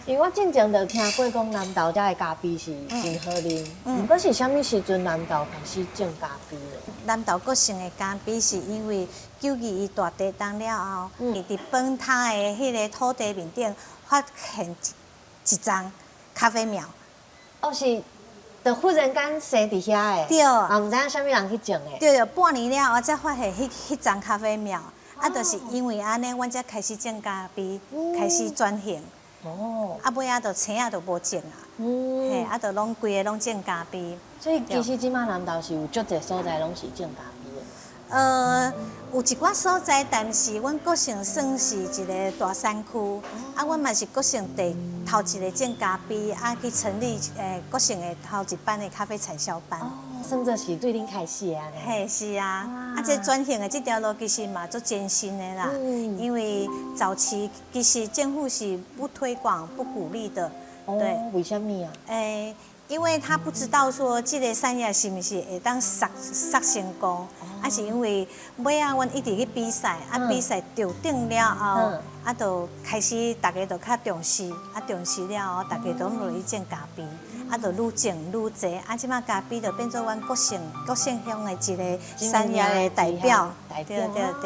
因為我進前就聽過講南投遮的咖啡是真好啉，毋過是啥物時陣南投開始種咖啡的？南投國姓的咖啡是因為9·21大地震了後，伊佇崩塌的彼个土地面頂發現一叢咖啡苗。哦，是，就忽然間生佇遐的，對。啊，毋知影啥物人去種的。對對，半年了後才發現彼叢咖啡苗，啊，就是因為按呢，阮才開始種咖啡，開始轉型。啊，尾仔就青仔就無種啊，嘿，啊，就攏規个攏種咖啡。所以其實這馬南投是有足濟所在攏是種咖啡的。有一寡所在，但是阮國姓算是一个大山區，啊，阮嘛是國姓第頭一个種咖啡，啊，去成立國姓的頭一班的咖啡產銷班。哦，算做是對恁開始的按呢。嘿，是啊，啊，這轉型的這條路其實嘛足艱辛的啦，因為早期其實政府是不推廣、不鼓勵的。對。為啥物啊？因為他不知道說這个產業是毋是會當殺殺成功，啊是因為尾仔阮一直去比賽，啊比賽得獎了後，啊就開始大家就較重視，啊重視了後，大家都落去種咖啡，啊就愈種愈濟，啊這馬咖啡就變做阮國姓國姓鄉的一个產業的代表，代表。對對對。